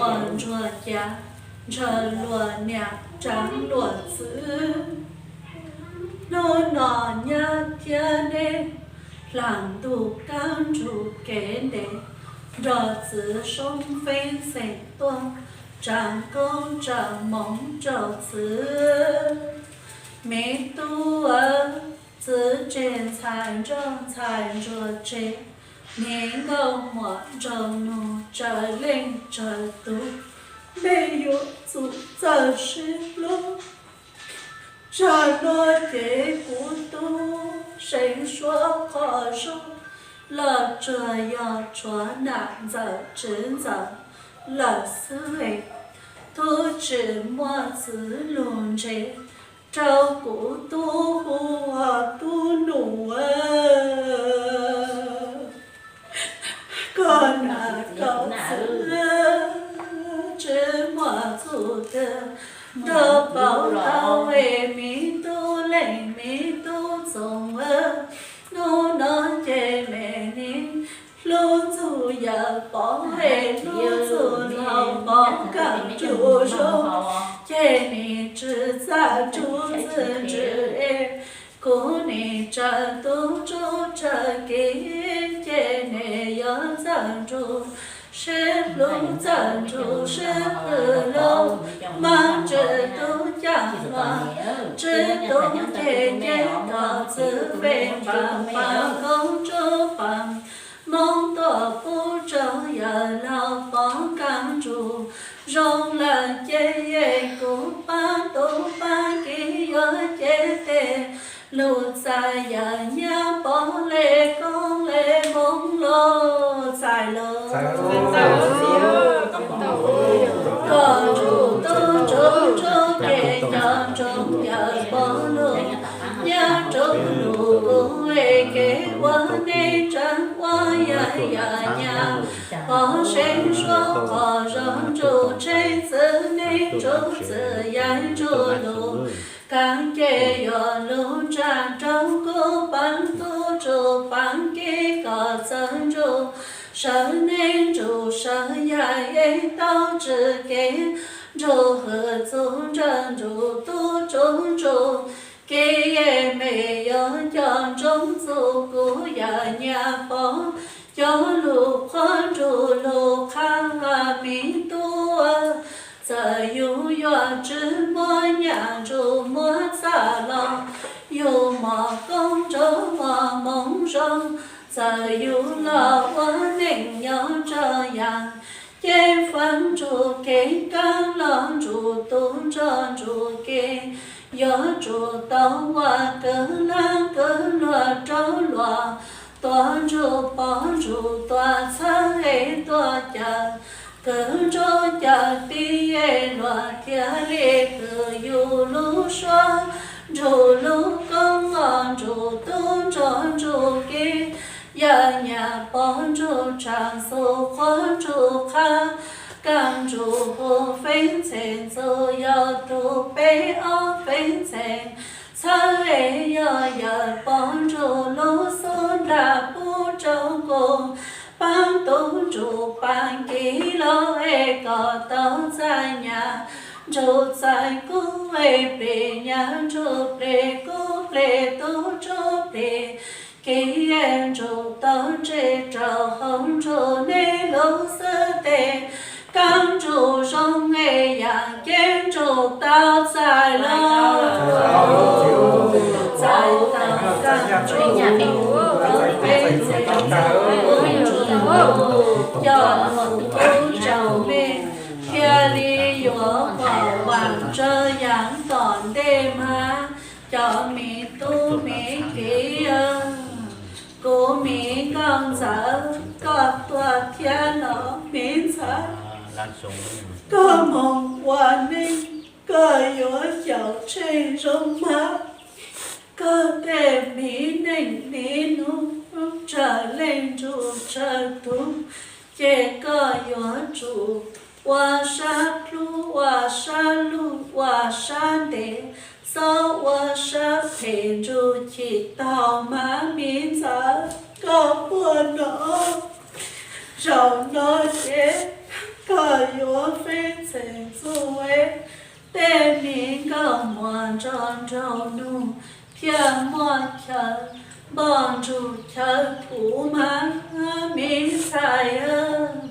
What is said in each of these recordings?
luag ntsuag cav, ntshaw luag niam, tsaav luag txiv. Hnub no nyab thiab neb, hlas ntuj kaab nrug kev ntev, nrog txiv soob feeb xeem tuaj, tsaa koob tsaa moov rau txiv. Me tub aw, txiv tseg ntxhais nroj ntxhais ntsuag tseg, me nkauj muam nraug nug tsawg leej tsawg tug, nej yuav txum txawj sib hlub. Zag nuav ces kuv tub seev suab qhov zog, loj tsuag yog tshuav nam ntxawm tsev ntxawm lawm xwb es, tub tsis muaj txiv lug ntseg rau kuv tub hu ua tub num. Koj nam koj txiv tsis muaj txuj twg nrog pauv tau es me tub leej me tub txoos. Hnub no ces me nim hlub txuj yawm pov es hlub txuj laug pov kawm nrug zoo, ces nim tsis txaj nrug txwj ntswg es, kuv nim tsaws tub ntsug tsaws kiv, ces nim yuav txawj nrug sib hlub txawj nrug sib qw lug, mas tsis tub caaj hluas, tsis tub ces ces kom txwv fej npaam paam koob ntsug paam moob tuaj pub rau yawm laug pov kaaj nrug zoo lawm ces kuv paab tub paab kiv yuav cev tes lug txais yawm nyab pov le koob le moob lug txais lug. Kom nrug tub nrug nrug ces cov nrug yawm pov lug, nyab nrug lug kuv es kev ua neej tsaa ua yaig yawm nyab pov seev suab qhov zog nrug tsheb txwv neeg nrug txwv yaig nrug lug. Kav ces yuav lug tsaa rau kuv paab tub nrug paab kiv kom txawj nrug sawv neeg nrug sawv yaig es tau tsw kev nrug hwm txug nrug tub nrug kiv es me yuav coj ntsoov txug kuv yawm nyab pov cov lug qhuab nrug lug qha. Me tub, txawm yug yuav tsi muaj nyaj nrug muaj txaj los, yug mos koob nrug mos moov zoo, txawm yug los ua neej nyob rau yaam ceeb faam nrug kev kaab los nrug tub nrug nrug kiv, yuav tsum tau ua kwv laab kwv luag rau luag, tuav nrug pov nrug tuav txhawb es tuaj cawm kwv nrug cawm tij es luag thiaj li hwm yug lub suab nrug lub koob los nrug tub nrug nrug kiv, yawm nyab pov nrug tshaj xu qhuab nrug qha, kaaj nrug hu feeb txheej txug yog tug peb ob feeb txheej, txhawb es yog yawm pov nrug lub xub ntiag pub rau kuv paab tub nrug paab kiv los es kom tau txais nyaj nrug txais kub es plig nyaj nrug plig kub plig tub nrug plig kiv es nrug tau ntsej rau hauv nrug nej lub xwb tes, kaaj nrug zoo es yaam ceeb nrug tau txais lug. Txais tau kaaj nrug peb txheej nrug coj lug pub rau mej, thiaj li yuav kom vaam rau yaam tom ntej mas. Cov me tub me kiv, kuv me nkauj ntxawm, koj tuaj thiab los me ntxhais, koj moog ua neej, koj yuav xyaum tsheej zoo mas. Koj tej me neej me nub, tsawg leej nrug tsawg tug, ces koj yuav tsum ua sab plhu ua sab lug ua sab ntev, txhob ua sab phem nrug chim taug mas me ntxhais, koj puas nov? Zaum no ces Koj yuav feeb txheej txuj es tej mi nkauj muam nrog nraug nug, thiaj muaj chaw npoj ntsug chaw puv mas mi ntxhais.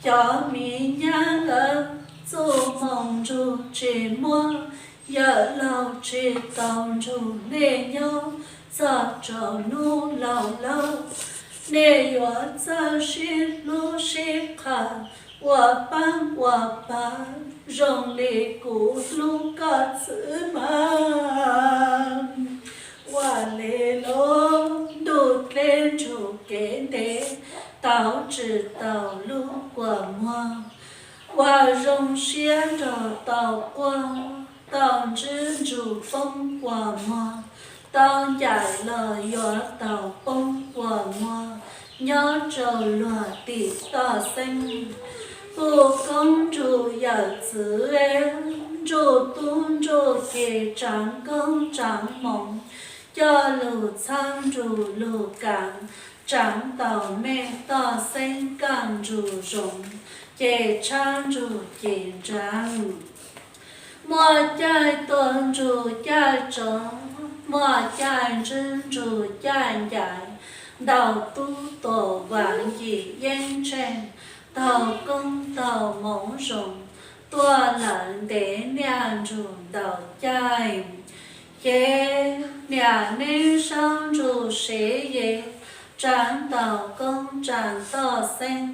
Cov mi nyab lawv txuj moo ntsug tsis muaj, yawm laug tsis tau ntsug nej nyob txog tsaus nub laus laus. Nej yuav txawj sib hlub sib qhawv ua paab ua pawg zoo li kuv hlub koj txwv mas. Ua le lub ntuj dleb ntsug kev ntev, tau tsis tau lub kua muag, ua zoo siab nrog tau quaj, tau ntswb ntsug poob kua muag, tau ncaim los yuav tau poob kua muag, nyob rau luag tim toj xeeb. Puj koob nrug yawm txwv, nrug tub nrug ki, tsaav koob tsaav moov, coj lug txhawb nrug lug kaav, tsaav tau mej toj xeeb kaaj nrug zoo, ces tshab nrug ci nraav. Muaj caij tuag nrug caij tsov, muaj caij ntswb nrug caij ncaim, ntaus tub tuam vaam yim yeeb tsheej, taug koob taug moov zoo, tuaj lawm ntev niaj nrug ntaus caij. Ces niam neeb saub nrug sev ye, tsaav tau koob tsaav toj xeeb,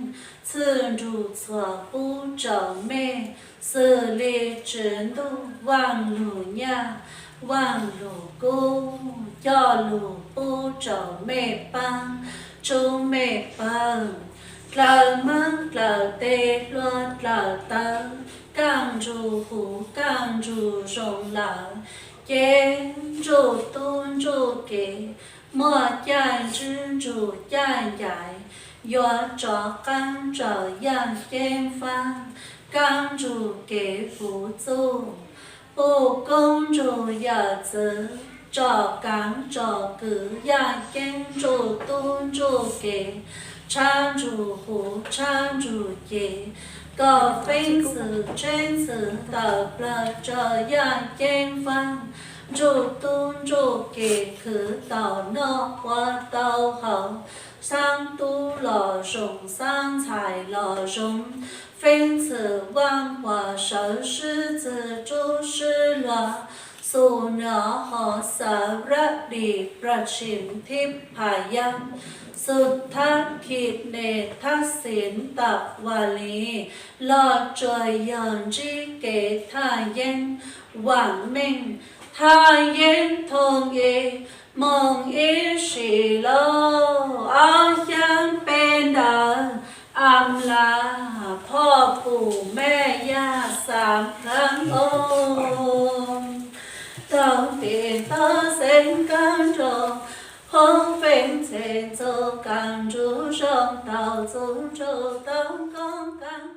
txhwj nrug txhua pub rau mej, xws li tswv ntuj vaaj lug nyaj, vaaj lug kub, coj lug pub rau mej paab, tshub mej pawg. Dlaws maab dlaws teg hlua dlaws tawv, kaaj nrug huv kaaj nrug zoo lawm, ces nrug tub nrug ki, muaj caij ntswb nrug caij ncaim, yuav rov qaab rau yaaj ceeb faab, kaaj nrug kev puv txuj. Puj koob nrug yawm txwv, tsom kaav tsom kwv yaaj ceeb nrug tub nrug ki, tshab nrug huv tshab nrug ci, kom feeb xwm tsheeb xwm tawm plawg rau yaaj ceeb faab, nrug tub nrug ki khwv tau noj ua tau haus, xaab tub los zoo xaab ntxhais los zoo, feeb xwm vaaj huam sawv swb txwg rub swb luag, xu nov hov xav rab dis praj tsim thib phas yaj, xu thab khim nes thab xim tawm vas lis, los tsuas yog ntsib kev thaj yeeb vaam meej, thaj yeeb thoo i moog ib sim lauj. Ob xyaab peb ntawd, am las phoj pum mej yaj xav plhaab oo. Tau ntim tau xeeb kaaj nrug, hoob feeb txheej txuj kaaj nrug zoo, tau txuj nrug tau koob kaaj